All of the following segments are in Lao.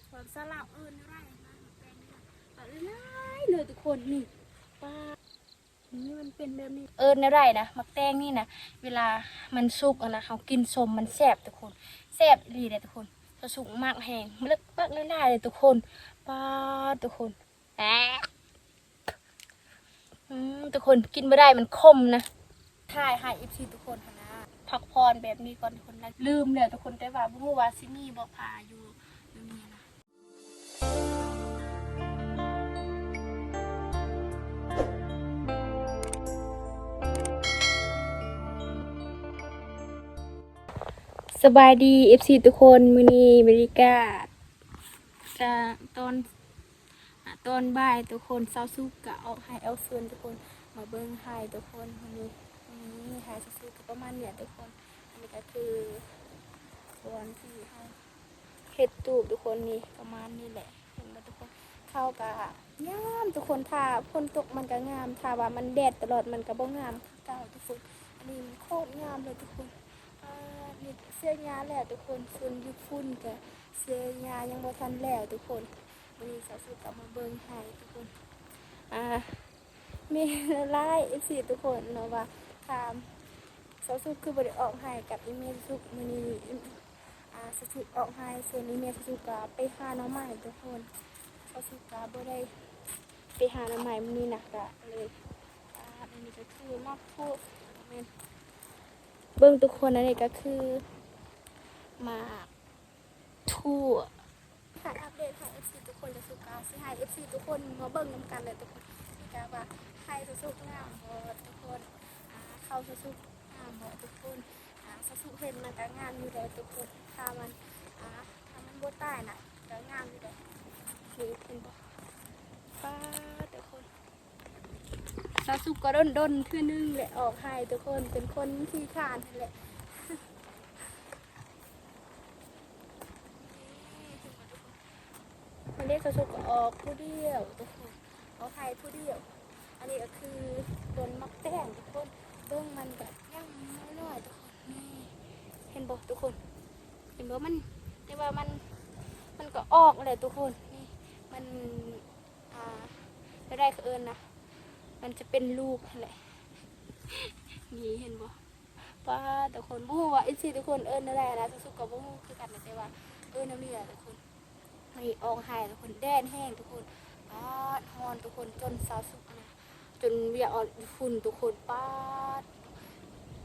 ພາສາລາວເອີ້ນແນວໃດນະ ໝາກແຕງນີ້ນະ ຫຼາຍໆເລີຍທຸກຄົນ. ນີ້ ປາ ນີ້ມັນເປັນແບບນີ້ ເອີ້ນແນວໃດນະ ໝາກແຕງນີ້ນະ. ເວລາມັນສຸກຫັ້ນນະ ເຮົາກິນສົ້ມມັນແຊບທຸກຄົນ ແຊບອີ່ຫຼີເດ້ທຸກຄົນ. ສາວສຸກມັກແຮງ ມັກ ມັກຫຼາຍໆເລີຍທຸກຄົນ. ປາດ ທຸກຄົນ ແອະ ອືມ ທຸກຄົນ ກິນບໍ່ໄດ້ ມັນຂົມນະ. ຖ່າຍໃຫ້ເອັຟຊີທຸກຄົນຫັ້ນນະ ພັກຜ່ອນແບບນີ້ກ່ອນທຸກຄົນ. ລືມແລ້ວທຸກຄົນ ແຕ່ວ່າບໍ່ຮູ້ວ່າຊິມີບໍ່ ພາຢູ່ ຢູ່ນີ້ນະ. ສະບາຍດີເອັຟຊີທຸກຄົນ ມື້ນີ້ບັນຍາກາດກະຕອນ ອາ ຕອນບ່າຍທຸກຄົນ ສາວສຸກກະອອກໄຮ່ອອກສວນທຸກຄົນ ມາເບິ່ງໄຮ່ທຸກຄົນ. ມື້ນີ້ ນີ້ໄຮ່ສາວສຸກກະປະມານນີ້ທຸກຄົນ. ອັນນີ້ກະຄືບ່ອນທີ່ເຮົາເຮັດຕູບທຸກຄົນ ນີ້ປະມານນີ້ແຫຼະ ເຫັນບໍ່ທຸກຄົນ. ເຂົ້າກະງາມທຸກຄົນ ຖ້າຝົນຕົກມັນກະງາມ ຖ້າວ່າມັນແດດຕະຫຼອດມັນກະບໍ່ງາມຄືເກົ່າທຸກຄົນ. ອັນນີ້ມັນໂຄດງາມເລີຍທຸກຄົນ. ອາ ນີ້ເສຍຫຍ້າແລ້ວທຸກຄົນ ຝົນຢຸດຝຸ່ນກະເສຍຫຍ້າຍັງບໍ່ທັນແລ້ວທຸກຄົນ. ມື້ນີ້ສາວສຸກກະມາເບິ່ງໄຮ່ທຸກຄົນ ອາ ມີຫຼາຍໆເອັຟຊີທຸກຄົນເນາະ ວ່າຖາມສາວສຸກຄືບໍ່ໄດ້ອອກໄຮ່ກັບອີ່ແມ່ສາວສຸກ. ມື້ນີ້ ອາ ສາວສຸກອອກໄຮ່ ສ່ວນອີ່ແມ່ສາວສຸກກະໄປຫາໜໍ່ໄມ້ທຸກຄົນ. ສາວສຸກກະບໍ່ໄດ້ໄປຫາໜໍ່ໄມ້ມື້ນີ້ນະ ກະເລີຍ ອາ ອັນນີ້ກະຄືໝາກຖົ່ວ ແມ່ນ ເບິ່ງທຸກຄົນ ອັນນີ້ກະຄືໝາກຖົ່ວ. ຖ່າຍອັບເດດໃຫ້ເອັຟຊີທຸກຄົນ ແລະ ສາວສຸກກະຊິໃຫ້ເອັຟຊີທຸກຄົນມາເບິ່ງນຳກັນເລີຍທຸກຄົນ. ນີ້ກະວ່າໄຮ່ສາວສຸກງາມບໍ່ທຸກຄົນ ອາ ເຂົ້າສາວສຸກງາມບໍ່ທຸກຄົນ. ອາ ສາວສຸກເຫັນມັນກະງາມຢູ່ແລ້ວທຸກຄົນ ຖ້າມັນ ອາ ຖ້າມັນບໍ່ຕາຍນະກະງາມຢູ່ແລ້ວ. ນີ້ເຫັນບໍ່ ປາດທຸກຄົນ. ສາວສຸກກະດົນໆເທື່ອໜຶ່ງແຫຼະອອກໄຮ່ທຸກຄົນ ເປັນຄົນຂີ້ຄ້ານຫັ້ນແຫຼະ. ນີ້ເຫັນບໍ່ທຸກຄົນ ອັນນີ້ສາວສຸກກະອອກຜູ້ດຽວທຸກຄົນ ອອກໄຮ່ຜູ້ດຽວ. ອັນນີ້ກະຄືຕົ້ນໝາກແຕງທຸກຄົນ ເບິ່ງມັນກະຍັງນ້ອຍໆທຸກຄົນ. ນີ້ເຫັນບໍ່ທຸກຄົນ ເຫັນບໍ່ ມັນ ແຕ່ວ່າມັນ ມັນກະອອກແຫຼະທຸກຄົນ. ນີ້ມັນ ອາ ແນວໃດເຂົາເອີ້ນນະ ມັນຈະເປັນລູກຫັ້ນແຫຼະ. ນີ້ເຫັນບໍ່ ປາດທຸກຄົນ ບໍ່ຮູ້ວ່າເອັຟຊີທຸກຄົນເອີ້ນແນວໃດນະ ສາວສຸກກະບໍ່ຮູ້ຄືກັນນະ ແຕ່ວ່າເອີ້ນແນວນີ້ແຫຼະທຸກຄົນ. ນີ້ອອກໄຮ່ທຸກຄົນ ແດດແຮງທຸກຄົນ ປາດ ຮ້ອນທຸກຄົນ ຈົນສາວສຸກຫັ້ນນະ ຈົນວຽກອອກຝຸ່ນທຸກຄົນ ປາດ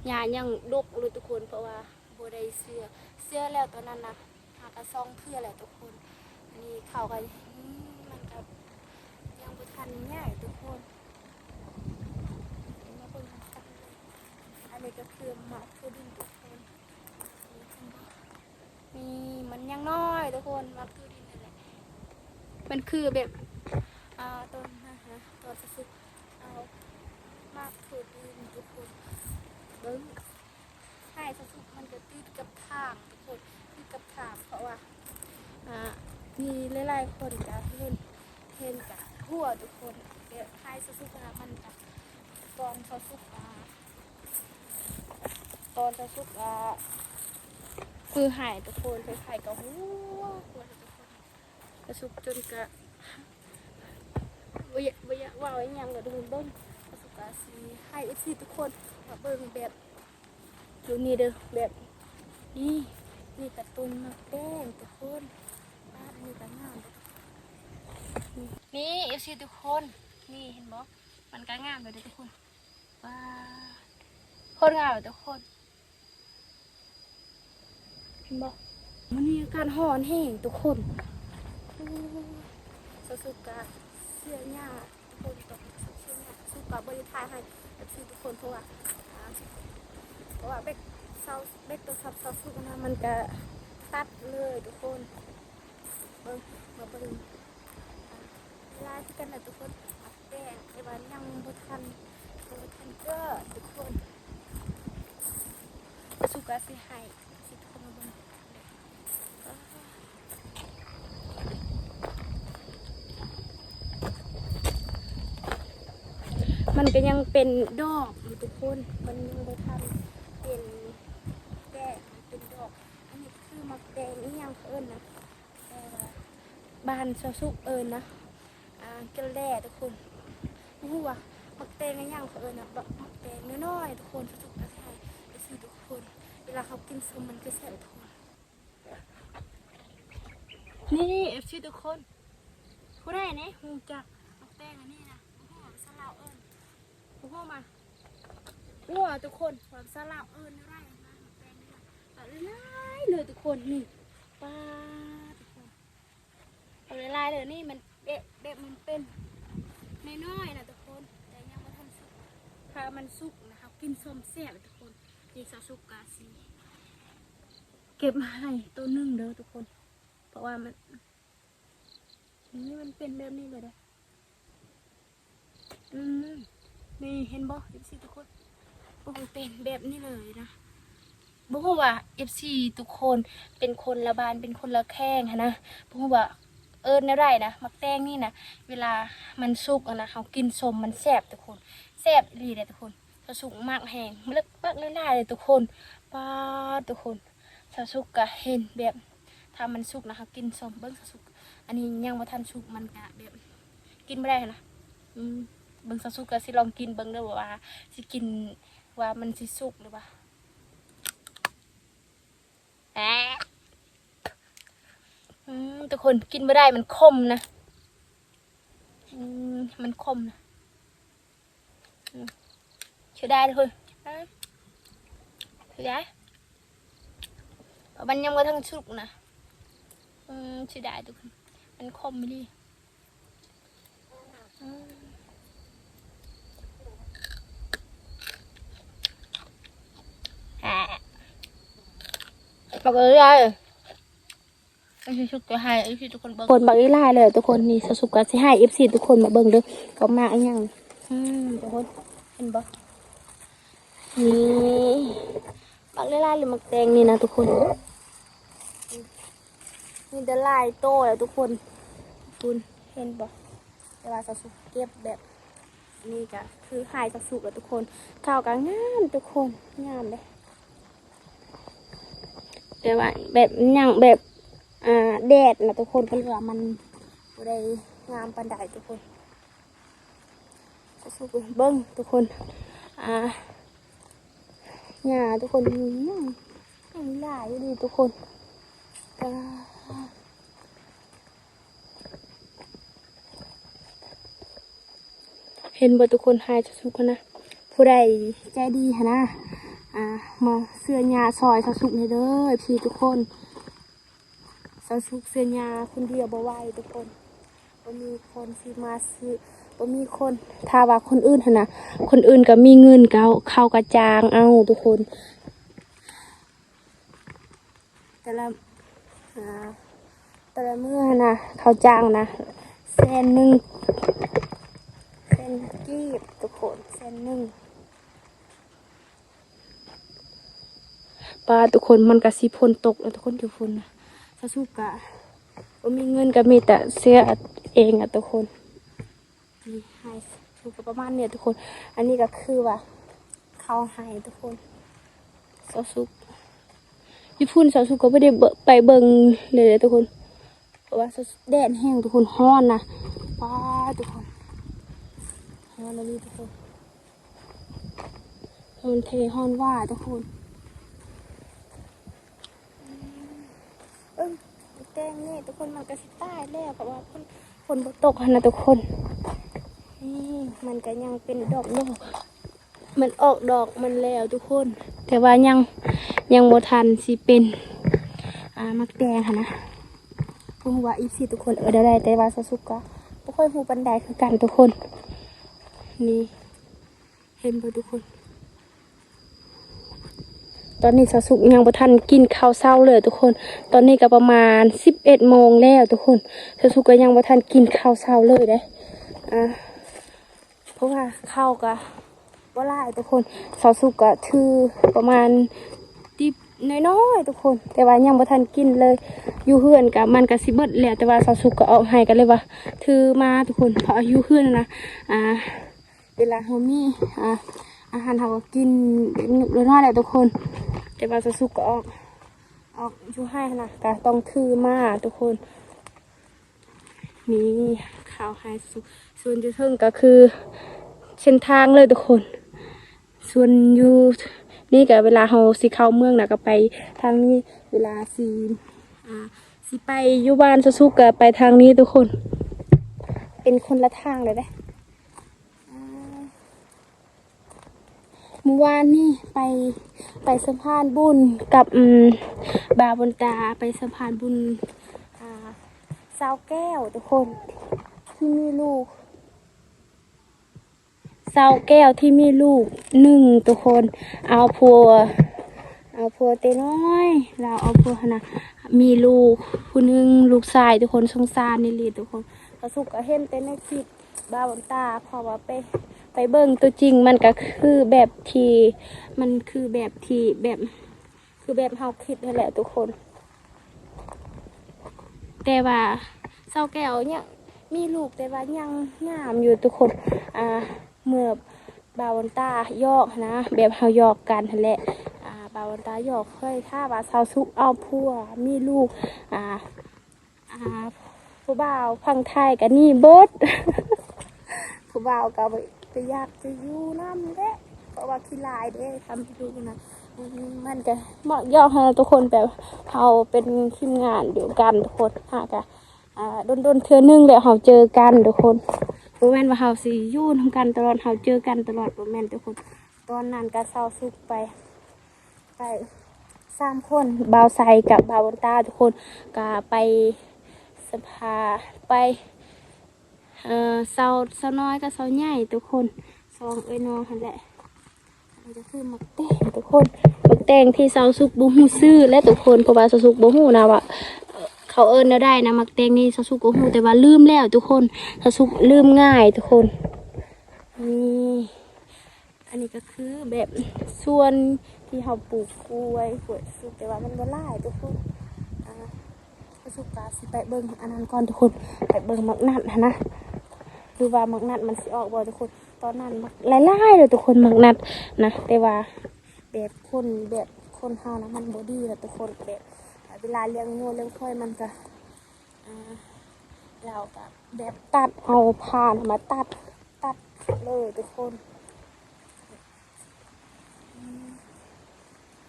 ຫຍ້າຍັງດົກເລີຍທຸກຄົນ ເພາະວ່າ ບໍ່ໄດ້ເຊື້ອ ເຊື້ອແລ້ວຕອນນັ້ນນະ ຫາກະສອງເທື່ອແຫຼະທຸກຄົນ. ອັນນີ້ເຂົາກະ ອືມ ມັນກະຍັງບໍ່ທັນໃຫຍ່ທຸກຄົນ ມາເບິ່ງນຳກັນເລີຍ. ອັນນີ້ກະຄືໝາກຖົ່ວດິນທຸກຄົນ ນີ້ເຫັນບໍ່ ນີ້ມັນຍັງນ້ອຍທຸກຄົນ ໝາກຖົ່ວດິນຫັ້ນແຫຼະ. ມັນຄືແບບ ອາ ຕອນ ຕອນສາວສຸກເອົາໝາກຖົ່ວດິນທຸກຄົນ ເບິ່ງ ໄຮ່ສາວສຸກມັນກະຕິດກັບທາງທຸກຄົນ ຕິດກັບທາງ ເພາະວ່າ ອາ ມີຫຼາຍໆຄົນກະເຫັນ ເຫັນກະຮົ້ວທຸກຄົນ. ແບບໄຮ່ສາວສຸກຫັ້ນນະ ມັນກະ ຕອນສາວສຸກ ອາ ຕອນສາວສຸກ ອາ ຄືໄຮ່ທຸກຄົນ ໃຜໆກະຮົ້ວ ຮົ້ວທຸກຄົນ. ສາວສຸກຈົນກະ ບໍ່ຢາກ ບໍ່ຢາກເວົ້າອີ່ຫຍັງລະທຸກຄົນ ເບິ່ງ ສາວສຸກກະຊິໃຫ້ເອັຟຊີທຸກຄົນມາເບິ່ງແບບຢູ່ນີ້ເດີ ແບບນີ້ ນີ້ກະຕົ້ນໝາກແຕງທຸກຄົນ ປາດ ອັນນີ້ກະງາມເດີທຸກຄົນ. ນີ້ ນີ້ເອັຟຊີທຸກຄົນ ນີ້ເຫັນບໍ່ ມັນກະງາມເລີຍເດີທຸກຄົນ ປາດ ໂຄດງາມເລີຍທຸກຄົນ. ເຫັນບໍ່ ມື້ນີ້ອາກາດຮ້ອນແຮງທຸກຄົນ ໂອ້ຍ ສາວສຸກກະເສຍຫຍ້າທຸກຄົນ ຕອນສາວສຸກເສຍຫຍ້າ ສາວສຸກກະບໍ່ໄດ້ຖ່າຍໃຫ້ເອັຟຊີທຸກຄົນ ເພາະວ່າ ອາ ເພາະວ່າແບັກສາວ ແບັກໂທລະສັບສາວສຸກຫັ້ນນະ ມັນກະຕັດເລີຍທຸກຄົນ. ເບິ່ງ ມາເບິ່ງ ອາ ຫຼາຍຄືກັນນະທຸກຄົນ ໝາກແຕງ ແຕ່ວ່າຍັງບໍ່ທັນ ຍັງບໍ່ທັນເກີດທຸກຄົນ. ສາວສຸກກະຊິໃຫ້ ຊິທຸກຄົນມາເບິ່ງ ມັນກະຍັງເປັນດອກຢູ່ທຸກຄົນ ມັນຍັງບໍ່ທັນເປັນແດງ ມັນເປັນດອກ. ອັນນີ້ຄືໝາກແຕງອີ່ຫຍັງເຂົາເອີ້ນນະ ແຕ່ວ່າ ບ້ານສາວສຸກເອີ້ນນະ ອ່າ ແກວແລທຸກຄົນ. ບໍ່ຮູ້ວ່າໝາກແຕງອີ່ຫຍັງເຂົາເອີ້ນນະ ບັກ ໝາກແຕງນ້ອຍໆທຸກຄົນ. ສາວສຸກກໍຊິໃຫ້ເອັບຊີທຸກຄົນ ເວລາເຮົາກິນສົ້ມມັນກໍແຊບທຸກຄົນ. ນີ້ເອັບຊີທຸກຄົນ ຜູ້ໃດແດ່ຮູ້ຈັກໝາກແຕງອັນນີ້ນະ? ບໍ່ຮູ້ວ່າພາສາລາວເອີ້ນ ບໍ່ຮູ້ມາ ຮູ້ວ່າທຸກຄົນ ວ່າພາສາລາວເອີ້ນແນວໃດນະ ໝາກແຕງນີ້ນະ. ຫຼາຍໆເລີຍທຸກຄົນ ນີ້ ປາດ ທຸກຄົນ ເອົາຫຼາຍໆເລີຍ. ນີ້ມັນແບບ ແບບມັນເປັນນ້ອຍໆນະທຸກຄົນ ແຕ່ຍັງບໍ່ທັນສຸກ. ຖ້າມັນສຸກນະ ເຮົາກິນສົ້ມແຊບທຸກຄົນ. ນີ້ສາວສຸກກະຊິເກັບມາໃຫ້ໂຕໜຶ່ງເດີທຸກຄົນ ເພາະວ່າມັນ ນີ້ມັນເປັນແບບນີ້ເລີຍເດ້. ອືມ ນີ້ເຫັນບໍ່ ເອັບຊີທຸກຄົນ? ມັນເປັນແບບນີ້ເລີຍນະ. ບໍ່ຮູ້ວ່າເອັບຊີທຸກຄົນເປັນຄົນລະບ້ານ ເປັນຄົນລະແຂວງຫັ້ນນະ ບໍ່ຮູ້ວ່າເອີ້ນແນວໃດນະ. ໝາກແຕງນີ້ນະ ເວລາມັນສຸກຫັ້ນນະ ເຮົາກິນສົ້ມມັນແຊບທຸກຄົນ ແຊບອີ່ຫຼີເດ້ທຸກຄົນ. ສາວສຸກມັກແຮງ ມັກຫຼາຍໆເລີຍທຸກຄົນ. ປາດ ທຸກຄົນ ສາວສຸກກະເຫັນແບບ ຖ້າມັນສຸກນະ ເຮົາກິນສົ້ມ. ເບິ່ງສາວສຸກ ອັນນີ້ຍັງບໍ່ທັນສຸກ ມັນກະແບບກິນບໍ່ໄດ້ຫັ້ນນະ. ອືມ ເບິ່ງສາວສຸກກະຊິລອງກິນເບິ່ງເດີ ວ່າຊິກິນ ວ່າມັນຊິສຸກຫຼືວ່າ ແອະ ອືມ ທຸກຄົນ ກິນບໍ່ໄດ້ ມັນຂົມນະ. ອືມ ມັນຂົມນະ. ອືມ ເສຍດາຍເລີຍ ເສຍດາຍ ເພາະມັນຍັງບໍ່ທັນສຸກນະ. ອືມ ເສຍດາຍທຸກຄົນ ມັນຂົມອີ່ຫຼີ. ອືມ ອາ ບັກເອີຍ ເອີຍ ສາວສຸກຈະໃຫ້ເອັບຊີທຸກຄົນເບິ່ງ ຄົນບັກຫຼາຍໆເລີຍທຸກຄົນ. ນີ້ສາວສຸກກໍຊິໃຫ້ເອັບຊີທຸກຄົນມາເບິ່ງເດີ ກໍໝາກອີ່ຫຍັງ. ອືມ ທຸກຄົນເຫັນບໍ່ ນີ້ບັກຫຼາຍໆເລີຍ ໝາກແຕງນີ້ນະທຸກຄົນ. ມີແຕ່ຫຼາຍໂຕແລ້ວທຸກຄົນ ພຸ້ນ ເຫັນບໍ່? ແຕ່ວ່າສາວສຸກເກັບແບບ ນີ້ກະຄືໃຫ້ສາວສຸກແລ້ວທຸກຄົນ. ເຂົ້າກະງາມທຸກຄົນ ງາມເດ້ ແຕ່ວ່າແບບຍັງແບບ ອ່າ ແດດນະທຸກຄົນ ກໍເລີຍວ່າມັນບໍ່ໄດ້ງາມປານໃດທຸກຄົນ. ສາວສຸກເບິ່ງທຸກຄົນ ອ່າ ຫຍ້າທຸກຄົນ ຍັງ ຍັງຫຼາຍຢູ່ເດ້ທຸກຄົນ. ເຫັນບໍ່ທຸກຄົນ ໃຫ້ສາວສຸກຫັ້ນນະ ຜູ້ໃດໃຈດີຫັ້ນນະ ອ່າ ມາເຊື່ອຫຍ້າຊ່ອຍສາວສຸກແດ່ເດີ ເອັບຊີທຸກຄົນ. ສາວສຸກເຊື່ອຫຍ້າຄົນດຽວບໍ່ໄຫວທຸກຄົນ ບໍ່ມີຄົນຊິມາຊື້ ບໍ່ມີຄົນ ຖ້າວ່າຄົນອື່ນຫັ້ນນະ ຄົນອື່ນກໍມີເງິນ ເຂົາ ເຂົາກໍຈ້າງເອົາທຸກຄົນ. ແຕ່ລະ ອ່າ ແຕ່ລະມື້ຫັ້ນນະ ເຂົາຈ້າງນະ ແສນໜຶ່ງ ແສນກີບທຸກຄົນ ແສນໜຶ່ງ. ປາດ ທຸກຄົນ ມັນກະຊິຝົນຕົກແລ້ວທຸກຄົນ ຢູ່ພຸ້ນນະ. ສາວສຸກກະບໍ່ມີເງິນ ກະມີແຕ່ເຊື່ອເອງອະທຸກຄົນ. ນີ້ ໃຫ້ ສາວສຸກກະປະມານນີ້ທຸກຄົນ. ອັນນີ້ກະຄືວ່າເຂົາໃຫ້ທຸກຄົນ ສາວສຸກ ຢູ່ພຸ້ນສາວສຸກກະບໍ່ໄດ້ເບິ່ງ ໄປເບິ່ງເລີຍທຸກຄົນ ເພາະວ່າແດດແຮງທຸກຄົນ ຮ້ອນນະ. ປາດ ທຸກຄົນ ຮ້ອນອີ່ຫຼີທຸກຄົນ. ຮ້ອນແທ້ຮ້ອນວ່າທຸກຄົນ. ເອີ ແຕງນີ້ທຸກຄົນ ມັນກະຊິຕາຍແລ້ວ ເພາະວ່າຝົນ ຝົນບໍ່ຕົກຫັ້ນນະທຸກຄົນ. ນີ້ ມັນກະຍັງເປັນດອກ ດອກ ມັນອອກດອກມັນແລ້ວທຸກຄົນ ແຕ່ວ່າຍັງ ຍັງບໍ່ທັນຊິເປັນ ອ່າ ໝາກແຕງຫັ້ນນະ. ບໍ່ຮູ້ວ່າເອັບຊີທຸກຄົນເອີ້ນແນວໃດ ແຕ່ວ່າສາວສຸກກະບໍ່ຄ່ອຍຮູ້ປານໃດຄືກັນທຸກຄົນ. ນີ້ ເຫັນບໍ່ທຸກຄົນ? ຕອນນີ້ສາວສຸກຍັງບໍ່ທັນກິນເຂົ້າເຊົ້າເລີຍທຸກຄົນ. ຕອນນີ້ກໍປະມານສິບເອັດໂມງແລ້ວທຸກຄົນ. ສາວສຸກກໍຍັງບໍ່ທັນກິນເຂົ້າເຊົ້າເລີຍເດ້ ອ່າ ເພາະວ່າເຂົ້າກໍບໍ່ຫຼາຍທຸກຄົນ. ສາວສຸກກໍຖືປະມານຕິບນ້ອຍໆທຸກຄົນ ແຕ່ວ່າຍັງບໍ່ທັນກິນເລີຍ. ຢູ່ເຮືອນກໍ ມັນກໍຊິເບິດແລ້ວ ແຕ່ວ່າສາວສຸກກໍອອກໃຫ້ ກໍເລີຍວ່າຖືມາທຸກຄົນ. ເພາະຢູ່ເຮືອນນະ ອ່າ ເວລາເຮົາມີ ອ່າ ອາຫານເຮົາກໍກິນເລັກນ້ອຍແຫຼະທຸກຄົນ. ແຕ່ວ່າສາວສຸກກໍອອກ ອອກຢູ່ໄຮ່ຫັ້ນນະ ກໍຕ້ອງຖືມາທຸກຄົນ. ນີ້ ເຂົ້າໃຫ້ສວນຢູ່ເທິງກໍຄືເສັ້ນທາງເລີຍທຸກຄົນ. ສ່ວນຢູ່ນີ້ກໍເວລາເຮົາຊິເຂົ້າເມືອງນະ ກໍໄປທາງນີ້ ເວລາຊິ ອ່າ ຊິໄປຢູ່ບ້ານສາວສຸກກໍໄປທາງນີ້ທຸກຄົນ ເປັນຄົນລະທາງເລີຍເດ້. ມື້ວານນີ້ໄປ ໄປສະພານບຸນກັບ ອືມ ບ່າວບຸນຕາ ໄປສະພານບຸນ ອ່າ ສາວແກ້ວທຸກຄົນ ທີ່ມີລູກ ສາວແກ້ວທີ່ມີລູກໜຶ່ງທຸກຄົນ ເອົາຜົວ ເອົາຜົວແຕ່ນ້ອຍ ລາວເອົາຜົວຫັ້ນນະ ມີລູກຜູ້ໜຶ່ງ ລູກຊາຍທຸກຄົນ ສົງສານອີ່ຫຼີທຸກຄົນ. ສາວສຸກກໍເຫັນແຕ່ໃນຄລິບບ່າວບຸນຕາ ເພາະວ່າໄປ ໄປເບິ່ງຕົວຈິງ ມັນກໍຄືແບບທີ່ ມັນຄືແບບທີ່ ແບບ ຄືແບບເຮົາຄິດຫັ້ນແຫຼະທຸກຄົນ. ແຕ່ວ່າສາວແກ້ວຍັງມີລູກ ແຕ່ວ່າຍັງງາມຢູ່ທຸກຄົນ. ອ່າ ເມື່ອບ່າວບຸນຕາຫຍອກນະ ແບບເຮົາຫຍອກກັນຫັ້ນແຫຼະ ອ່າ ບ່າວບຸນຕາຫຍອກເຄີຍ ຖ້າວ່າສາວສຸກເອົາຜົວ ມີລູກ ອ່າ ອ່າ ຜູ້ບ່າວຝັ່ງໄທກໍໜີເບິດ ຜູ້ບ່າວກໍບໍ່ ບໍ່ຢາກຈະຢູ່ນຳແຫຼະ ເພາະວ່າຂີ້ລາຍເດ້ ທຳຢູ່ນະ. ມັນກໍເໝາະຢອກຫັ້ນນະທຸກຄົນ ແບບເຮົາເປັນທີມງານດຽວກັນທຸກຄົນ ຫາກະ ອ່າ ດົນໆເທື່ອໜຶ່ງແລ້ວເຮົາເຈີກັນທຸກຄົນ. ບໍ່ແມ່ນວ່າເຮົາຊິຢູ່ນຳກັນຕະຫຼອດ ເຮົາເຈີກັນຕະຫຼອດ ບໍ່ແມ່ນທຸກຄົນ. ຕອນນັ້ນກໍສາວສຸກໄປ ໄປສາມຄົນ ບ່າວໄຊກັບບ່າວບຸນຕາທຸກຄົນ ກໍໄປສະພາ ໄປ ເອີ ສາວ ສາວນ້ອຍກັບສາວໃຫຍ່ທຸກຄົນ ສອງເອື້ອຍນ້ອງຫັ້ນແຫຼະ. ອັນນີ້ກໍຄືໝາກແຕງທຸກຄົນ ໝາກແຕງທີ່ສາວສຸກບໍ່ຮູ້ຊື່ແຫຼະທຸກຄົນ ເພາະວ່າສາວສຸກບໍ່ຮູ້ນະວ່າ ເອີ ເຂົາເອີ້ນແນວໃດນະ. ໝາກແຕງນີ້ສາວສຸກກໍຮູ້ ແຕ່ວ່າລືມແລ້ວທຸກຄົນ ສາວສຸກລືມງ່າຍທຸກຄົນ. ນີ້ ອັນນີ້ກໍຄືແບບສວນທີ່ເຮົາປູກກ້ວຍ ກ້ວຍສຸກ ແຕ່ວ່າມັນບໍ່ຫຼາຍທຸກຄົນ. ອ່າ ສຸກກໍຊິໄປເບິ່ງອັນນັ້ນກ່ອນທຸກຄົນ ໄປເບິ່ງໝາກນັດຫັ້ນນະ ຫຼືວ່າໝາກນັດມັນຊິອອກບໍ່ທຸກຄົນ. ຕອນນັ້ນໝາກຫຼາຍໆເລີຍທຸກຄົນ ໝາກນັດນະ ແຕ່ວ່າແບບຄົນ ແບບຄົນເຮົານະ ມັນບໍ່ດີລະທຸກຄົນ. ແບບເວລາລ້ຽງງົວລ້ຽງຄວາຍ ມັນກໍ ອ່າ ລາວກໍແບບຕັດ ເອົາພ້ານມາຕັດ ຕັດເລີຍທຸກຄົນ.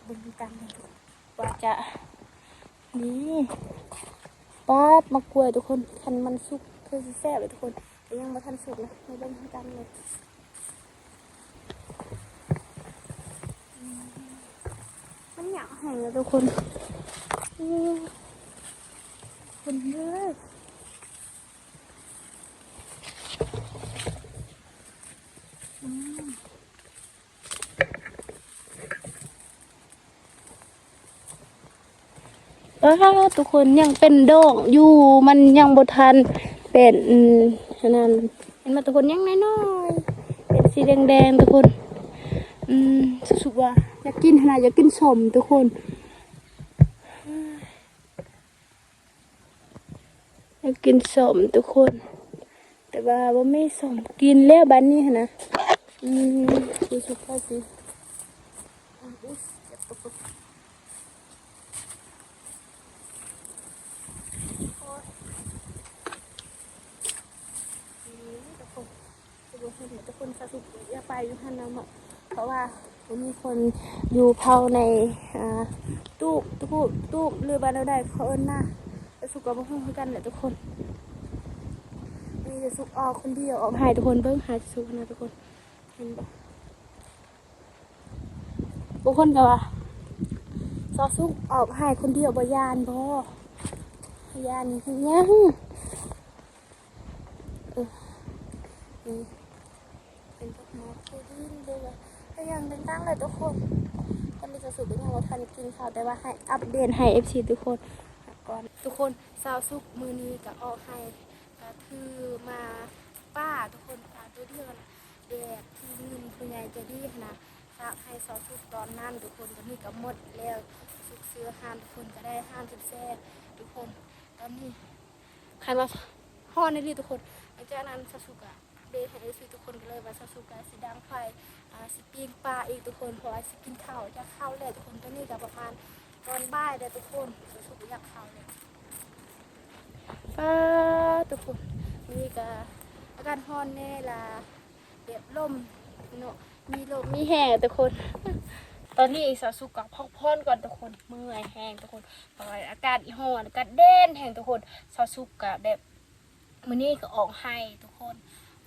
ເບິ່ງນຳກັນວ່າຈະ ນີ້ ປາດ ໝາກກ້ວຍທຸກຄົນ ຄັນມັນສຸກຄືຊິແຊບເລີຍທຸກຄົນ ແຕ່ຍັງບໍ່ທັນສຸກນະ ມາເບິ່ງນຳກັນເລີຍ. ມັນຫຍາບແຮງເລີຍທຸກຄົນ ທຸກຄົນເອີຍ. ປາດ ທຸກຄົນ ຍັງເປັນດອກຢູ່ ມັນຍັງບໍ່ທັນເປັນ ອືມ ອັນນັ້ນ ເຫັນບໍ່ທຸກຄົນ ຍັງນ້ອຍໆ ເປັນສີແດງໆ ທຸກຄົນ. ອືມ ສາວສຸກວ່າຢາກກິນຫັ້ນນະ ຢາກກິນສົ້ມທຸກຄົນ ຢາກກິນສົ້ມທຸກຄົນ ແຕ່ວ່າບໍ່ມີສົ້ມກິນແລ້ວບາດນີ້ຫັ້ນນະ. ອືມ ສາວສຸກວ່າຊິ ທຸກຄົນ ສາວສຸກຢາກໄປຢູ່ຫັ້ນນະເນາະ ເພາະວ່າບໍ່ມີຄົນຢູ່ເຝົ້າໃນ ອ່າ ຕູບ ຕູບ ຕູບ ຫຼືວ່າແນວໃດເຂົາເອີ້ນນະ ສາວສຸກກໍບໍ່ຮູ້ຄືກັນແຫຼະທຸກຄົນ. ນີ້ສາວສຸກອອກຄົນດຽວ ອອກໃຫ້ທຸກຄົນເບິ່ງ ໃຫ້ສາວສຸກນະທຸກຄົນ ເຫັນບໍ່? ບາງຄົນກໍວ່າ ສາວສຸກອອກໃຫ້ຄົນດຽວບໍ່ຢ້ານບໍ່? ຢ້ານອີ່ຫຍັງ? ເອີ ນີ້ເປັນດອກໄມ້ພູດິນ ຫຼືວ່າອີ່ຫຍັງຕ່າງໆແຫຼະທຸກຄົນ. ຕອນນີ້ສາວສຸກກໍຍັງບໍ່ທັນກິນເຂົ້າ ແຕ່ວ່າໃຫ້ອັບເດດໃຫ້ເອັຟຊີທຸກຄົນກ່ອນ. ທຸກຄົນ ສາວສຸກມື້ນີ້ກໍອອກໃຫ້ ກໍຖືມາປາທຸກຄົນ ປາໂຕດຽວນະ ແບບທີ່ເງິນຜູ້ໃຫຍ່ໃຈດີຫັ້ນນະ ຝາກໃຫ້ສາວສຸກຕອນນັ້ນທຸກຄົນ. ຕອນນີ້ກໍໝົດແລ້ວ ສາວສຸກຊື້ຮ້ານທຸກຄົນ ກໍໄດ້ຮ້ານແຊບໆທຸກຄົນ. ຕອນນີ້ຄັນວ່າຮ້ອນອີ່ຫຼີທຸກຄົນ ຫຼັງຈາກນັ້ນສາວສຸກກໍເບດໃຫ້ເອັຟຊີທຸກຄົນ ກໍເລີຍວ່າສາວສຸກກໍຊິດັງໄຟ ອ່າ ຊິປີ້ງປາອີກທຸກຄົນ ເພາະວ່າຊິກິນເຂົ້າ ຢາກເຂົ້າແລ້ວທຸກຄົນ. ຕອນນີ້ກໍປະມານຕອນບ່າຍແລ້ວທຸກຄົນ ສາວສຸກກໍຢາກເຂົ້າແລ້ວ. ປາດ ທຸ ມື້ນີ້ກະອາກາດຮ້ອນແດ່ລະ ແບບລົມເນາະ ມີລົມມີແຮງທຸກຄົນ. ຕອນນີ້ສາວສຸກກໍພັກຜ່ອນກ່ອນທຸກຄົນ ເມື່ອຍແຮງທຸກຄົນ ເພາະວ່າອາກາດຮ້ອນ ອາກາດແດດແຮງທຸກຄົນ. ສາວສຸກກໍແບບ ມື້ນີ້ກໍອອກໄຮ່ທຸກຄົນ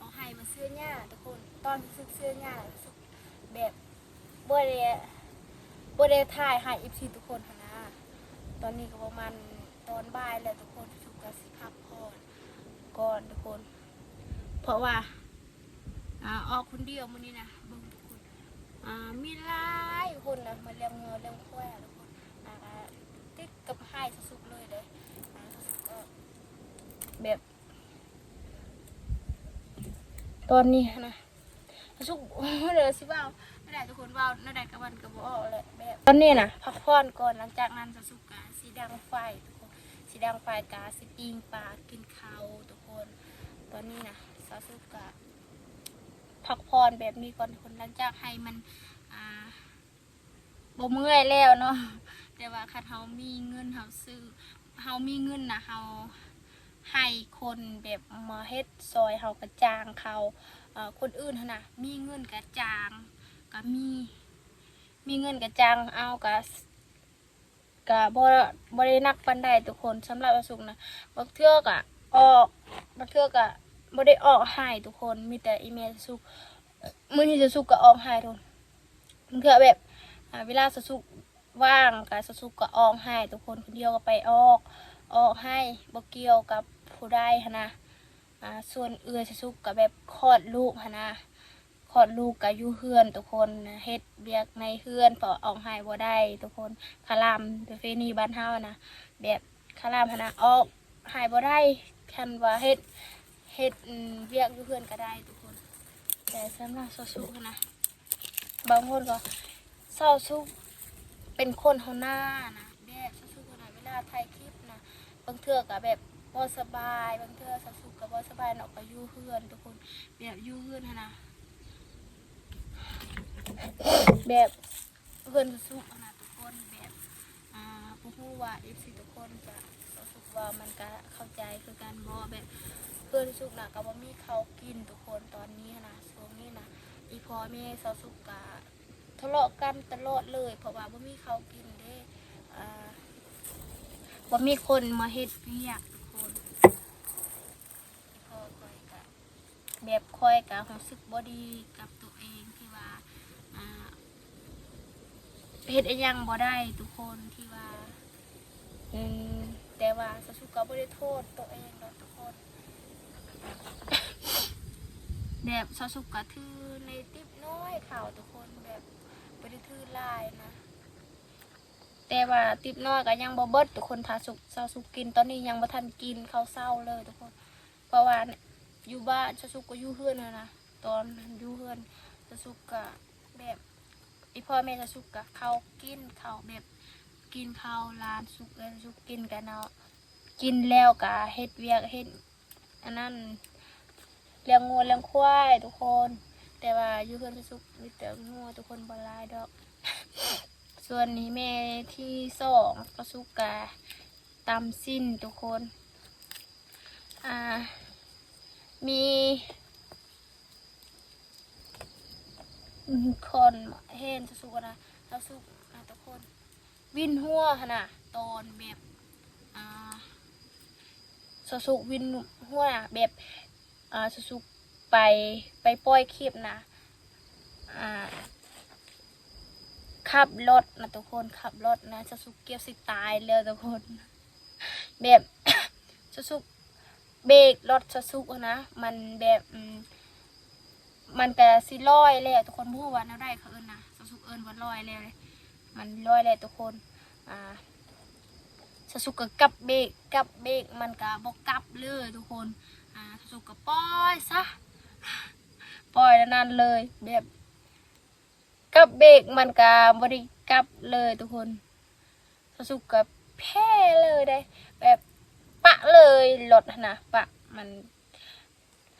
ອອກໄຮ່ມາເຊື່ອຫຍ້າທຸກຄົນ. ຕອນສາວສຸກເຊື່ອຫຍ້າ ສາວສຸກແບບບໍ່ໄດ້ ບໍ່ໄດ້ຖ່າຍໃຫ້ເອັຟຊີທຸກຄົນຫັ້ນນະ. ຕອນນີ້ກໍປະມານຕອນບ່າຍແລ້ວທຸກຄົນ ສາວສຸກກໍຊິພັກຜ່ອນກ່ອນທຸກຄົນ ເພາະວ່າ ອາ ອອກຄົນດຽວມື້ນີ້ນະ. ເບິ່ງທຸກຄົນ ອາ ມີຫຼາຍຄົນນະ ມາລ້ຽງງົວລ້ຽງຄວາຍທຸກຄົນ ອາ ຕິດກັບໄຮ່ສາວສຸກເລີຍເດ້. ອາ ສາວສຸກກໍແບບ ຕອນນີ້ຫັ້ນນະ ສາວສຸກ ເດີ ຊິເວົ້າແນວໃດທຸກຄົນ ເວົ້າແນວໃດກໍມັນກໍບໍ່ອອກແຫຼະ. ແບບຕອນນີ້ນະ ພັກຜ່ອນກ່ອນ ຫຼັງຈາກນັ້ນສາວສຸກກໍຊິດັງໄຟທຸກຄົນ ຊິດັງໄຟ ກໍຊິປີ້ງປາກິນເຂົ້າທຸກຄົນ. ຕອນນີ້ນະ ສາວສຸກກໍພັກຜ່ອນແບບນີ້ກ່ອນທຸກຄົນ ຫຼັງຈາກໄຮ່ມັນ ອາ ບໍ່ເມື່ອຍແລ້ວເນາະ. ແຕ່ວ່າຄັນເຮົາມີເງິນ ເຮົາຊື້ ເຮົາມີເງິນນະ ເຮົາໃຫ້ຄົນແບບມາເຮັດຊ່ອຍເຮົາ ກະຈ້າງເຂົາ. ເອີ ຄົນອື່ນຫັ້ນນະ ມີເງິນກະຈ້າງ ກະມີ ມີເງິນກະຈ້າງເອົາ ກະ ກະບໍ່ ບໍ່ໄດ້ໜັກປານໃດທຸກຄົນ. ສຳລັບສາວສຸກນະ ບາງເທື່ອກະອອກ ບາງເທື່ອກະບໍ່ໄດ້ອອກໄຮ່ທຸກຄົນ ມີແຕ່ອີ່ແມ່ສາວສຸກ. ມື້ນີ້ສາວສຸກກໍອອກໄຮ່ທຸກຄົນ ບາງເທື່ອແບບ ອາ ເວລາສາວສຸກວ່າງກໍສາວສຸກກໍອອກໄຮ່ທຸກຄົນ ຄົນດຽວກໍໄປອອກ ອອກໄຮ່ ບໍ່ກ່ຽວກັບຜູ້ໃດຫັ້ນນະ. ອາ ສ່ວນເອື້ອຍສາວສຸກກໍແບບຄອດລູກຫັ້ນນະ ຄອດລູກກໍຢູ່ເຮືອນທຸກຄົນ ເຮັດວຽກໃນເຮືອນ ເພາະອອກໄຮ່ບໍ່ໄດ້ທຸກຄົນ. ຄະລາມປະເພນີບ້ານເຮົານະ ແບບຄະລາມຫັ້ນນະ ອອກໄຮ່ບໍ່ໄດ້ ຄັນວ່າເຮັດ ເຮັດ ອືມ ວຽກຢູ່ເຮືອນກໍໄດ້ທຸກຄົນ. ແຕ່ສຳລັບສາວສຸກຫັ້ນນະ ບາງຄົນກໍ ສາວສຸກເປັນຄົນເຮົາໜ້ານະ ແບບສາວສຸກຫັ້ນນະ ເວລາຖ່າຍຄລິບນະ ບາງເທື່ອກໍແບບບໍ່ສະບາຍ ບາງເທື່ອສາວສຸກກໍບໍ່ສະບາຍເນາະ ກໍຢູ່ເຮືອນທຸກຄົນ ແບບຢູ່ເຮືອນຫັ້ນນະ ແບບເຮືອນສາວສຸກຫັ້ນນະທຸກຄົນ. ແບບ ອາ ບໍ່ຮູ້ວ່າເອັຟຊີທຸກຄົນຈະ ສາວສຸກວ່າມັນກະເຂົ້າໃຈຄືກັນບໍ່? ແບບເຮືອນສາວສຸກນະກໍບໍ່ມີເຂົ້າກິນທຸກຄົນ ຕອນນີ້ຫັ້ນນະ ຊ່ວງນີ້ນະ ອີ່ພໍ່ແມ່ສາວສຸກກະ ທະເລາະກັນຕະຫຼອດເລີຍ ເພາະວ່າບໍ່ມີເຂົ້າກິນເດ້ ເອີ ບໍ່ມີຄົນມາເຮັດວຽກທຸກຄົນ. ພໍ່ຂ້ອຍກະ ແບບຂ້ອຍກະຮູ້ສຶກບໍ່ດີກັບຕົວເອງທີ່ວ່າ ອາ ເຮັດອີ່ຫຍັງບໍ່ໄດ້ທຸກຄົນ ທີ່ວ່າ ອືມ ແຕ່ວ່າສາວສຸກກໍບໍ່ໄດ້ໂທດຕົວເອງດອກທຸກຄົນ. ແບບສາວສຸກກໍຖືໃນຕິບນ້ອຍເຂົ້າທຸກຄົນ ແບບບໍ່ໄດ້ຖືຫຼາຍນະ ແຕ່ວ່າຕິບນ້ອຍກໍຍັງບໍ່ເບິດທຸກຄົນ ຖ້າສຸກ ສາວສຸກກິນ ຕອນນີ້ຍັງບໍ່ທັນກິນເຂົ້າເຊົ້າເລີຍທຸກຄົນ. ເພາະວ່າຢູ່ບ້ານສາວສຸກກໍຢູ່ເຮືອນຫັ້ນນະ ຕອນຢູ່ເຮືອນສາວສຸກກະແບບ ອີ່ພໍ່ແມ່ສາວສຸກກະເຂົ້າກິນເຂົ້າ ແບບກິນເຂົ້າ ຫຼານສຸກ ເອື້ອຍສາວສຸກກິນກະເນາະ ກິນແລ້ວກະເຮັດວຽກເຮັດອັນນັ້ນ ລ້ຽງງົວລ້ຽງຄວາຍທຸກຄົນ. ແຕ່ວ່າຢູ່ເຮືອນສາວສຸກມີແຕ່ງົວທຸກຄົນ ບໍ່ຫຼາຍດອກ. ສ່ວນນີ້ແມ່ທີສອງ ສາວສຸກກະຕຳຊີ້ນທຸກຄົນ ອາ ມີ ອືມ ຄົນເຫັນສາວສຸກນະ ສາວສຸກນະທຸກຄົນ ວິນຫົວຫັ້ນນະ ຕອນແບບ ອາ ສາວສຸກວິນຫົວນະ ແບບ ອາ ສາວສຸກໄປ ໄປປ່ອຍຄລິບນະ ອາ ຂັບລົດນະທຸກຄົນ ຂັບລົດນະ ສາວສຸກເກືອບຊິຕາຍແລ້ວທຸກຄົນ ແບບ ສາວສຸກ ເບຣກລົດສາວສຸກຫັ້ນນະ ມັນແບບ ອືມ ມັນກະຊິລອຍແລ້ວທຸກຄົນ ບໍ່ຮູ້ວ່າແນວໃດເຂົາເອີ້ນນະ ສາວສຸກເອີ້ນວ່າລອຍແລ້ວເດ້ ມັນລອຍແລ້ວທຸກຄົນ. ອາ ສາວສຸກກໍກັບເບຣກ ກັບເບຣກ ມັນກະບໍ່ກັບເລີຍທຸກຄົນ. ອາ ສາວສຸກກໍປ່ອຍຊະ ປ່ອຍແນວນັ້ນເລີຍ ແບບ ກັບເບຣກ ມັນກະບໍ່ໄດ້ກັບເລີຍທຸກຄົນ. ສາວສຸກກໍແພ້ເລີຍເດ້ ແບບປະເລີຍລົດຫັ້ນນະ ປະ ມັນ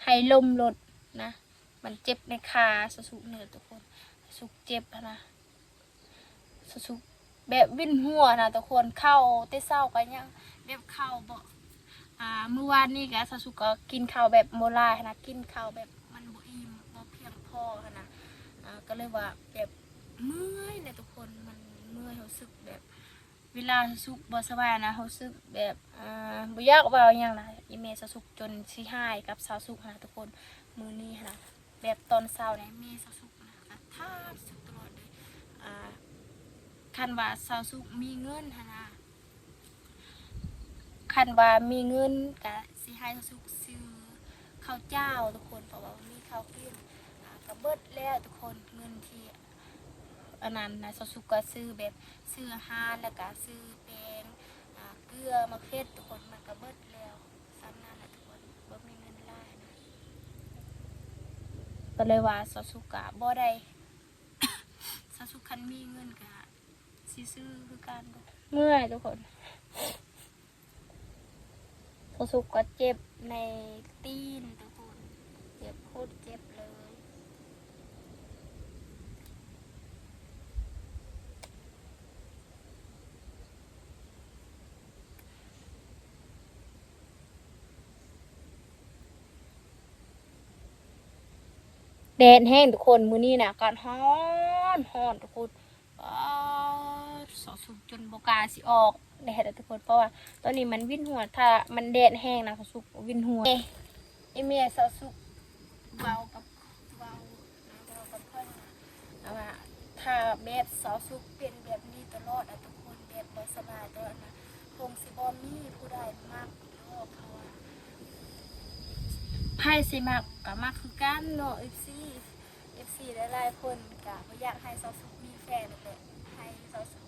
ໃຫ້ລົ້ມລົດນະ ມັນເຈັບໃນຂາສາວສຸກນີ້ແຫຼະທຸກຄົນ ສາວສຸກເຈັບຫັ້ນນະ ສາວສຸກແບບວິນຫົວນະທຸກຄົນ ເຂົ້າແຕ່ເຊົ້າກໍຍັງແບບເຂົ້າບໍ່ ອ່າ ມື້ວານນີ້ກະສາວສຸກກໍກິນເຂົ້າແບບບໍ່ຫຼາຍຫັ້ນນະ ກິນເຂົ້າແບບມັນບໍ່ອີ່ມ ບໍ່ພຽງພໍຫັ້ນນະ ອ່າ ກໍເລີຍວ່າແບບເມື່ອຍນະທຸກຄົນ ມັນເມື່ອຍ ຮູ້ສຶກແບບ ເວລາສາວສຸກບໍ່ສະບາຍນະ ຮູ້ສຶກແບບ ອ່າ ບໍ່ຢາກເວົ້າຫຍັງນະ ອີ່ແມ່ສາວສຸກຈົນຊິຮ້າຍກັບສາວສຸກຫັ້ນນະທຸກຄົນ ມື້ນີ້ຫັ້ນນະ ແບບຕອນເຊົ້ານີ້ແມ່ສາວສຸກຫັ້ນນະ ກະຖາມສາວສຸກຕະຫຼອດເລີຍ ອ່າ ຄັນວ່າສາວສຸກມີເງິນຫັ້ນນະ ຄັນວ່າມີເງິນກະຊິໃຫ້ສາວສຸກຊື້ເຂົ້າຈ້າວທຸກຄົນ ເພາະວ່າບໍ່ມີເຂົ້າກິນ ອ່າ ກະເບິດແລ້ວທຸກຄົນ ເງິນທີ່ ອັນນັ້ນນະ ສາວສຸກກໍຊື້ແບບ ຊື້ອາຫານ ແລ້ວກໍຊື້ແປ້ງ ອ່າ ເກືອ ໝາກເຜັດທຸກຄົນ ມັນກໍເບິດແລ້ວ ສ່ຳນັ້ນແຫຼະທຸກຄົນ ບໍ່ມີເງິນຫຼາຍນະ ກໍເລີຍວ່າສາວສຸກກໍບໍ່ໄດ້ ສາວສຸກຄັນມີເງິນກໍຊິຊື້ຄືກັນ ເມື່ອຍທຸກຄົນ. ສາວສຸກກໍເຈັບໃນຕີນທຸກຄົນ ເຈັບໂຄດເຈັບເລີຍ ແດດແຮງທຸກຄົນ ມື້ນີ້ນະອາກາດຮ້ອນ ຮ້ອນທຸກຄົນ. ປາດ ສາວສຸກຈົນບໍ່ກ້າຊິອອກແດດແລ້ວທຸກຄົນ ເພາະວ່າຕອນນີ້ມັນວິນຫົວ ຖ້າມັນແດດແຮງນະ ສາວສຸກວິນຫົວ. ເອີ ເອີເມຍສາວສຸກເວົ້າກັບ ເວົ້າ ເວົ້າກັບຂ້ອຍນະ ວ່າຖ້າແບບສາວສຸກເປັນແບບນີ້ຕະຫຼອດອະທຸກຄົນ ແບບບໍ່ສະບາຍຕະຫຼອດນະ ຄົງຊິບໍ່ມີຜູ້ໃດມັກດອກ ເພາະວ່າໃຜຊິມັກກໍມັກຄືກັນເນາະ ເອັຟຊີ. ເອັຟຊີຫຼາຍໆຄົນກະບໍ່ຢາກໃຫ້ສາວສຸກມີແຟນແຫຼະ ໃຫ້ສາວສຸກ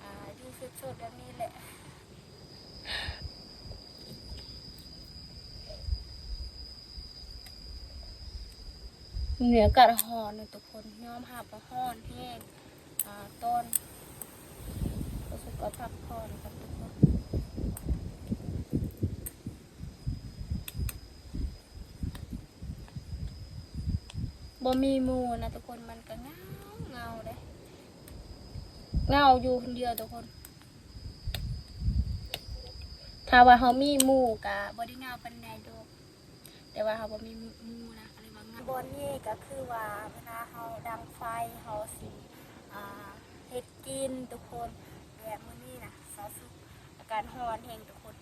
ອ່າ ຢູ່ໂສດໆແບບນີ້ແຫຼະ. ມື້ນີ້ອາກາດຮ້ອນເນາະທຸກຄົນ ຍອມຮັບວ່າຮ້ອນແຮງ ອ່າ ຕອນສາວສຸກກໍພັກຜ່ອນກັນທຸກຄົນ. ບໍ່ມີໝູ່ນະທຸກຄົນ ມັນກະເຫງົາ ເຫງົາເດ້ ເຫງົາຢູ່ຄົນດຽວທຸກຄົນ. ຖ້າວ່າເຮົາມີໝູ່ກະບໍ່ໄດ້ເຫງົາປານໃດດອກ ແຕ່ວ່າເຮົາບໍ່ມີໝູ່ນະ ກໍເລີຍວ່າເຫງົາ. ບ່ອນນີ້ກະຄືວ່າເວລາເຮົາດັງໄຟ ເຮົາຊິ ອ່າ ເຮັດກິນທຸກຄົນ. ແບບມື້ນີ້ນະ ສາວສຸກອາກາດຮ້ອນແຮງທຸກຄົນ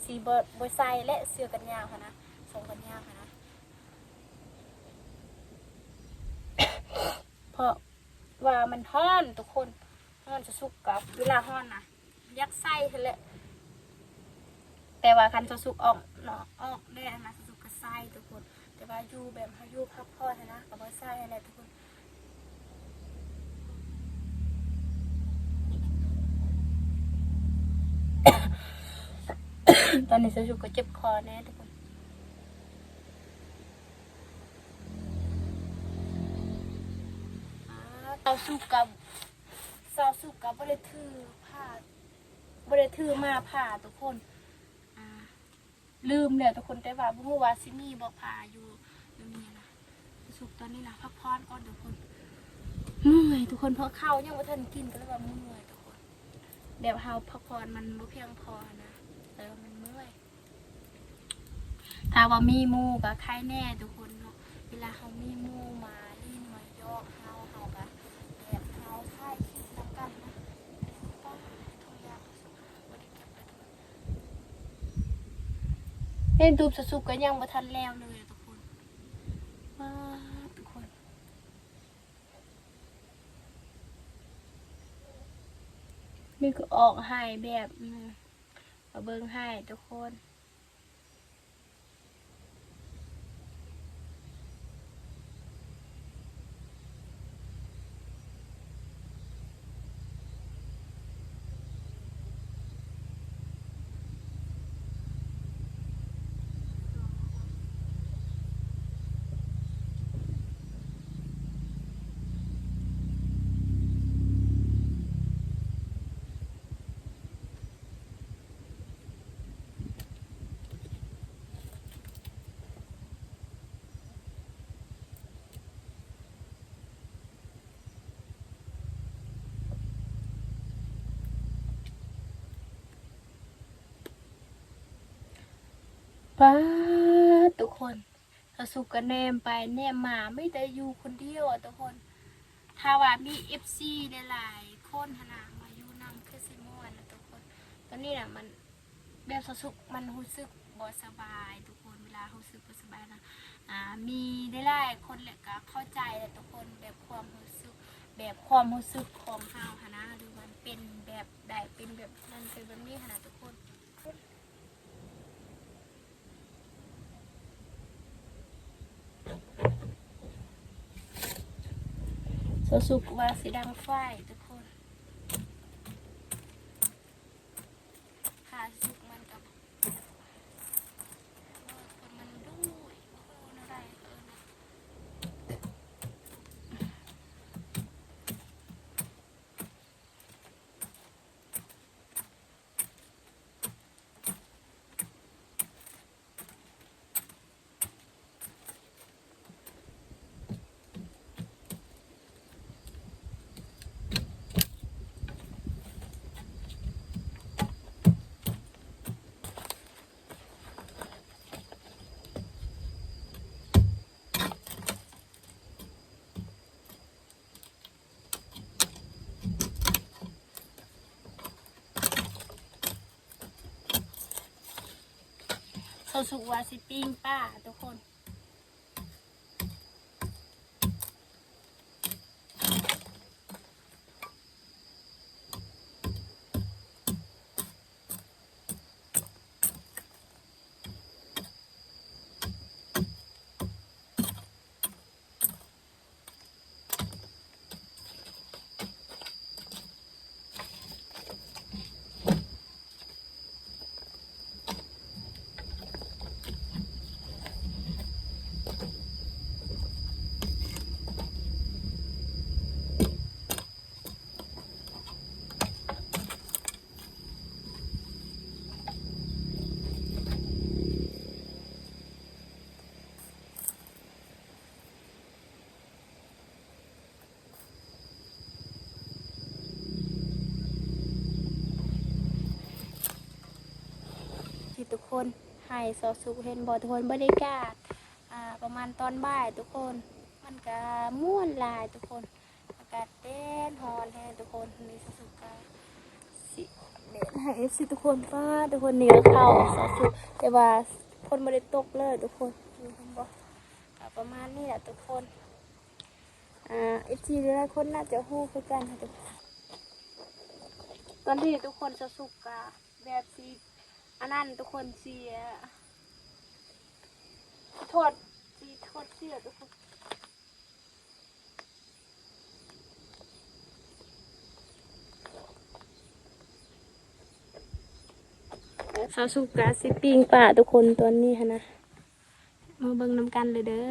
ຊິບໍ່ ບໍ່ໃສ່ແຫຼະ ເສື້ອແຂນຍາວຫັ້ນນະ ສົ່ງແຂນຍາວຫັ້ນນະ ເພາະວ່າມັນຮ້ອນທຸກຄົນ ຮ້ອນ ສາວສຸກກໍເວລາຮ້ອນນະ ຢາກໃສ່ຫັ້ນແຫຼະ ແຕ່ວ່າຄັນສາວສຸກອອກເນາະ ອອກແດດຫັ້ນນະ ສາວສຸກກໍໃສ່ທຸກຄົນ ແຕ່ວ່າຢູ່ແບບເຮົາຢູ່ພັກຜ່ອນຫັ້ນນະ ກໍບໍ່ໃສ່ຫັ້ນແຫຼະທຸກຄົນ. ຕອນນີ້ສາວສຸກກໍເຈັບຄໍແນ່ທຸກຄົນ. ສາວສຸກກັບ ສາວສຸກກັບບໍ່ໄດ້ຖືຜ້າ ບໍ່ໄດ້ຖືໝາຜ້າທຸກຄົນ ອ່າ ລືມແລ້ວທຸກຄົນ ແຕ່ວ່າບໍ່ຮູ້ວ່າຊິມີບໍ່ຜ້າຢູ່ ຢູ່ນີ້ນະ. ສາວສຸກຕອນນີ້ນະ ພັກຜ່ອນກ່ອນທຸກຄົນ ເມື່ອຍທຸກຄົນ ເພາະເຂົ້າຍັງບໍ່ທັນກິນ ກໍເລີຍວ່າເມື່ອຍທຸກຄົນ ແບບເຮົາພັກຜ່ອນມັນບໍ່ພຽງພໍນະ ເອີ ມັນເມື່ອຍ. ຖ້າວ່າມີໝູ່ກໍໄຄແນ່ທຸກຄົນເນາະ ເວລາເຮົາມີໝູ່ມາຫຼິ້ນມາຢອກເຮົາ ເຮົາກໍແບບເຮົາຖ່າຍຄລິບນຳກັນນະ. ປ້າ ທຸກຢ່າງບໍ່ໄດ້ເກັບເລີຍທຸກຄົນ ເຮັດຮູບສາວສຸກກໍຍັງບໍ່ທັນແລ້ວເລີຍທຸກຄົນ ປ້າ ທຸກຄົນ ນີ້ຄືອອກໄຫ້ແບບ ມາເບິ່ງໄຫ້ທຸກຄົນ. ປາດ ທຸກຄົນ ສາວສຸກກໍແນມໄປແນມມາ ມີແຕ່ຢູ່ຄົນດຽວອະທຸກຄົນ. ຖ້າວ່າມີເອັຟຊີຫຼາຍໆຄົນຫັ້ນນະ ມາຢູ່ນຳ ຄືຊິມ່ວນນະທຸກຄົນ. ຕອນນີ້ນະ ມັນ ແບບສາວສຸກມັນຮູ້ສຶກບໍ່ສະບາຍທຸກຄົນ. ເວລາຮູ້ສຶກບໍ່ສະບາຍນະ ອ່າ ມີຫຼາຍໆຄົນແຫຼະກໍເຂົ້າໃຈແຫຼະທຸກຄົນ ແບບຄວາມຮູ້ສຶກ ແບບຄວາມຮູ້ສຶກຂອງເຮົາຫັ້ນນະ ຫຼືມັນເປັນແບບໃດ ເປັນແບບນັ້ນ ເປັນແບບນີ້ຫັ້ນນະທຸກຄົນ. ສາວສຸກວ່າຊິດັງໄຟທຸກຄົນ. ຖ້າສຸກມັນກໍ ເອີ ຄົນມັນດຸ ບໍ່ຮູ້ແນວໃດ ເອີ ນະ. ເຂົາສຸກວ່າຊິປີ້ງປາທຸກຄົນ. ທີ່ທຸກຄົນ ໃຫ້ຊາວສຸກເຫັນບໍ່ທຸກຄົນ? ບັນຍາກາດ ອ່າ ປະມານຕອນບ່າຍທຸກຄົນ ມັນກະມ່ວນຫຼາຍທຸກຄົນ. ອາກາດແດດຮ້ອນແຮງທຸກຄົນ. ນີ້ຊາວສຸກກະຊິແດດໃຫ້ເອັຟຊີທຸກຄົນ. ປ້າ ທຸກຄົນ ນີ້ກໍເຂົ້າຊາວສຸກ ແຕ່ວ່າຝົນບໍ່ໄດ້ຕົກເລີຍທຸກຄົນ. ນີ້ເຫັນບໍ່? ກໍປະມານນີ້ແຫຼະທຸກຄົນ. ອ່າ ເອັຟຊີຫຼາຍໆຄົນໜ້າຈະຮູ້ຄືກັນ. ຕອນນີ້ທຸກຄົນ ຊາວສຸກກະແບບຊິ ອັນນັ້ນທຸກຄົນ ຊິ ຊິຖອດ ຊິຖອດເສື້ອທຸກຄົນ. ຊາວສຸກກະຊິປີ້ງປາທຸກຄົນ ຕອນນີ້ຫັ້ນນະ ມາເບິ່ງນຳກັນເລີຍເດີ.